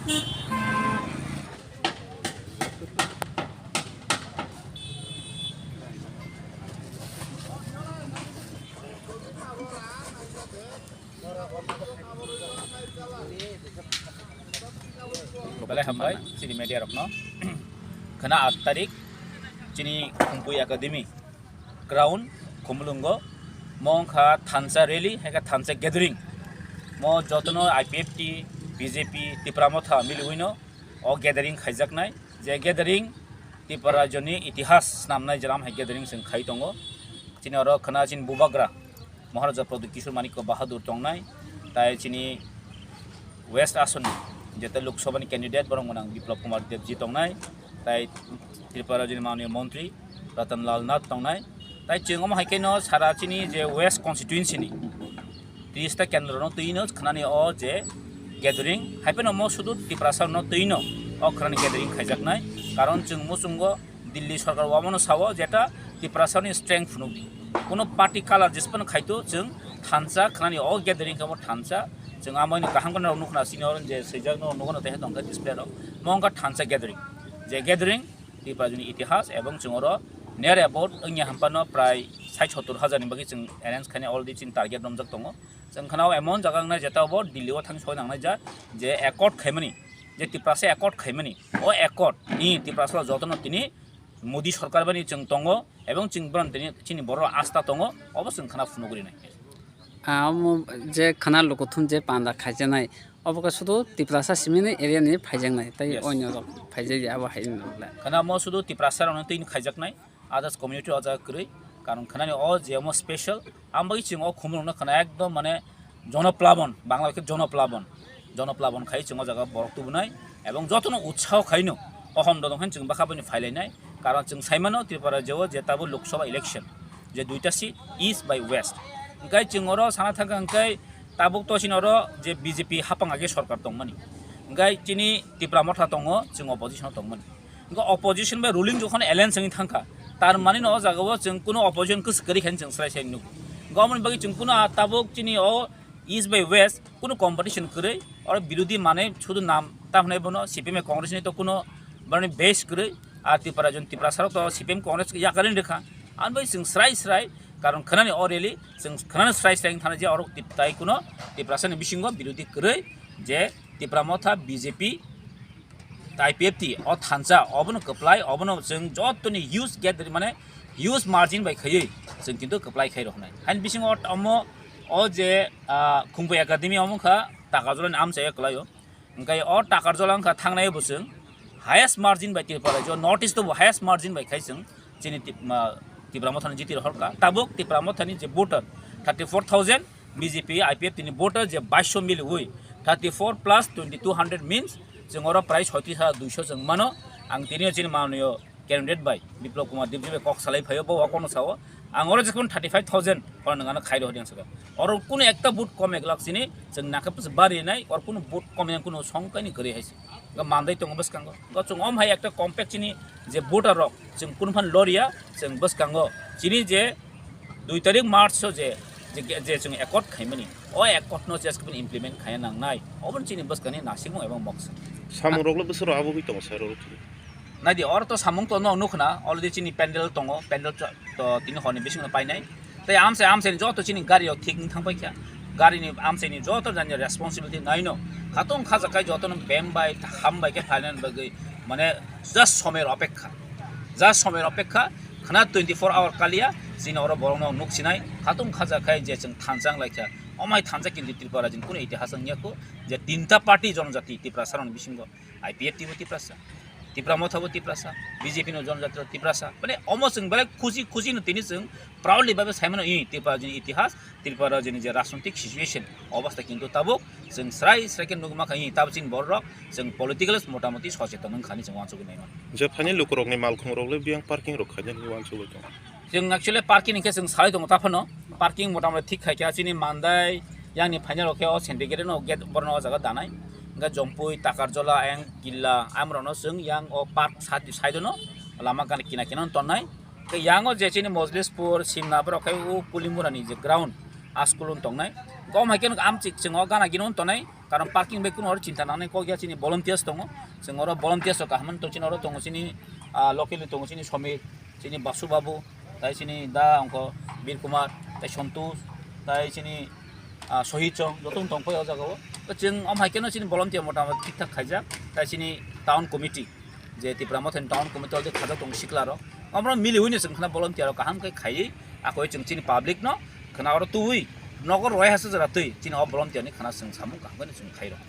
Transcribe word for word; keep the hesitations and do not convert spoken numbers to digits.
Belai hambai chini media rokno. Khana aat tarik chini Khumpui Academy ground Khumulwngo mo wngkha thansa rally, hai khe thansa gathering. Mo jotono I P F T, B J P, Tipra Motha miliwino o gathering khaijaknai. Je gathering Tipra rajyoni itihas snamnai jeram hai gathering chwng khai tongo. Chini oro khana chini bubagra Maharaja Pradyut Kishore Manikya Bahadur tongnai, tai chini West Asonni jeta Lok Sabhani candidate borok mwnang Biplab Kumar Debji tongnai, tai Tripura rajyoni mananiya montri Ratan Lal Nath tongnai, tai chwng omo hai khe no sara chini je West constituency ni tris ta kendro no twi no khnani o je gathering, hai phano mo sudu Tiprasa no twi no o khnani gathering khaijaknai, karon chwng muchungo Delhi sorkar omono sao jeta Tiprasani strength phunukdi. Kuno party color jesphano khaito chwng thansa khnani o gathering khe omo thansa chwng amoino kaham kheno nukna senior je swijak no nukna tei tongkha display rok. Mo wngkha thansa gathering. Je gathering Tiprasani itihas ebong chwng oro near about wngya hampano prai sait sottor hajar ni bagwi chwng arrange khaina already chini target romjak tongo. Chwng khana o emon jaga wngnai jeta obo Delhi o thang soi nangnai ja je accord khaimani, je Tiprasa accord khaimani, o accord ni Tiprasa jotono tini Modi sorkar bani chwng tongo, ebong chwng borom tini chini borok asta tongo, obo chwng khana phunugri nai. Ah, omo je khana lukuthum je panda khaijaknai, obo khe sudu Tiprasa simini area ni phaijaknai, tei Yes. Onyo rok phaijak ya abo hai no le. Khana mo sudu Tiprasa rokno twi khaijaknai, others community o jaga kwrwi, karon khanani o je omo special, ang bai chwng o khumulwng no khana ekdom mane jonoplabon, Bangla bai khe jonoplabon, jonoplabon khai chwng o jaga borok tubunai, ebong jotono utsaho khaino o hom dodong khe chwng bwkha bini phailainai, karon chwng saimano Tripura rajyo o je tabuk Lok Sabha election je duita seat East bai West, hwnkhe chwng oro sana thangkha hwnkhe tabuk to chini oro je B J P hapang age sorkar tongmani, hwnkhe chini Tipra Motha tongo, chwng opposition o tongmani. Hwnkhe opposition bai ruling jokhon alliance wngwi thangkha, tar mani no o jaga o chwng kuno opposition kwswk kwrwi khaini chwng srai srai nugo. Hwnkhe omoni bagwi chwng kuno a tabuk chini o East bai West kuno competition kwrwi, oro birodhi mane sudu nam tam hwnwi bono C P M Congress ni to kuno bani base kwrwi, a Tipra jon Tiprasa rok to C P M Congress yakarwi rwkha. Ani bai chwng srai srai karon khwnani o rally chwng khwnani srai srai wngthana je oro tip-, tai kuno Tiprasa ni bisingo birodhi kwrwi je Tipra Motha B J P I P F T o thansa, obono kwplai, obono chwng jotoni huge gathering, mane huge margin bai khaiwi chwng kintu kwplai khai roknai. Haini bisingo omo o je, ah, Khumkhui Academy omo kha Takarjala ni amchai kwlaio. Hwnkhe o Takarjala wngkha thangnai bo chwng highest margin bai Tripura rajyo, North East o bo highest margin bai khai chwng chini Tip-, ma, Tipra Mothani jiti rohorkha. Tabuk Tipra Mothani je voter thirty four thousand, B J P, I P F T ni voter je baisho miliwi thirty four plus twenty two hundred means chwng oro prai soitris hajar duisho chwng mano. Ang tini chini mananiyo candidate bai Biplab Kumar Debji bai kok salai phaio, bo wakono sao. Ang oro jephuru thirty five thousand oro nangano khairo hodi ang saka. Oro kuno ekta vote kom ek lakh chini chwng nakhe bari nai, oro kuno vote kom yang kuno songkaini kwrwi hai se. Ga mandai tongo bwskango. Ga chwng om hai ekta compact chini je voter rok chwng kunuphan loria chwng bwskango. Chini je dui tarik March o je, je, je chwng accord khaimani, o accord no ches khe implement khaiya nangnai. Obo chini bwskani nasikmung ebong moksa. Samung rok le bwswk rok abo hui tongo sir rok. Naidi, oro to samung to no nukna, already chini pandal tongo, pandal to, to tini horni bisingno painai. Tei amse, amse ni joto chini gari rok thik wng thang paikha. Gari ni amse ni joto jani responsibility naino. Khatung khajakai joto no bem bai, ham bai khe phainani bagwi, mane just somoy opekha. Just somoy opekha, khana twenty four hour kaliya, chini oro borok no nuk sinai. Khatung khajakai je chwng thansa wng laikha. Omai thansa kintu Tripura jin kuno itihas wng ya kho, je tinta party jonojati Tiprasa rok ni bisingo. I P F T bo Tiprasa, Tipra Motha bo Tiprasa, B J P no Jonojati rok Tiprasa. Mane omo chwng belai khusi khusi no tini chwng proudly babe saimano, i Tripura jini itihas, Tripura jini je rajnitik situation obostha kintu tabuk chwng srai srai khe nugma kha, i tabuk chini borok rok chwng politically motamoti socheton wng khani chwng uansugwi naimano. Je phaini lukurokni malkhung rok le biyang parking rok khainani uansugwi tongo. Chwng actually parking hinkhe chwng salai tongo ta phano. Parking motamoti thik khai kha chini mandai yang ni phaina rok khe o syndicate no gate borno o jaga danai. Hinkhe Jompui, Takarjola, ayang Killa, amrok no chwng yang o park side, side no lama gana kina kina no tonnai. Hinkhe yang o je chini Mojlispur, Simna borok khe o Kulimura ni je ground, a school no tongnai. Kom hai khe amchik chwng o gana gini tonai, karon parking bai kuno oro chinta nangnai kok ya, chini volunteers tongo, chwng oro volunteers rok kaham to chini oro tongo, chini, ah, locally tongo, chini Somir, chini Basu Babu, tai chini da ongko Bir Kumar, tai Santosh, tai chini, ah, Sohit Chong, joto tong phai o jaga o. To chwng om hai khe no chini volunteer mota moti thik thak khaijak, tai chini town committee, je Tipra Mothani town committee already khajak tongo sikla rok. Omro mili hoi no chwng khna volunteer rok kaham khe khaiwi, akoi chwng chini public no khna oro twi nogo roi hasa jora twi chini o volunteer ni khna chwng samung kaham khe chwng khairok.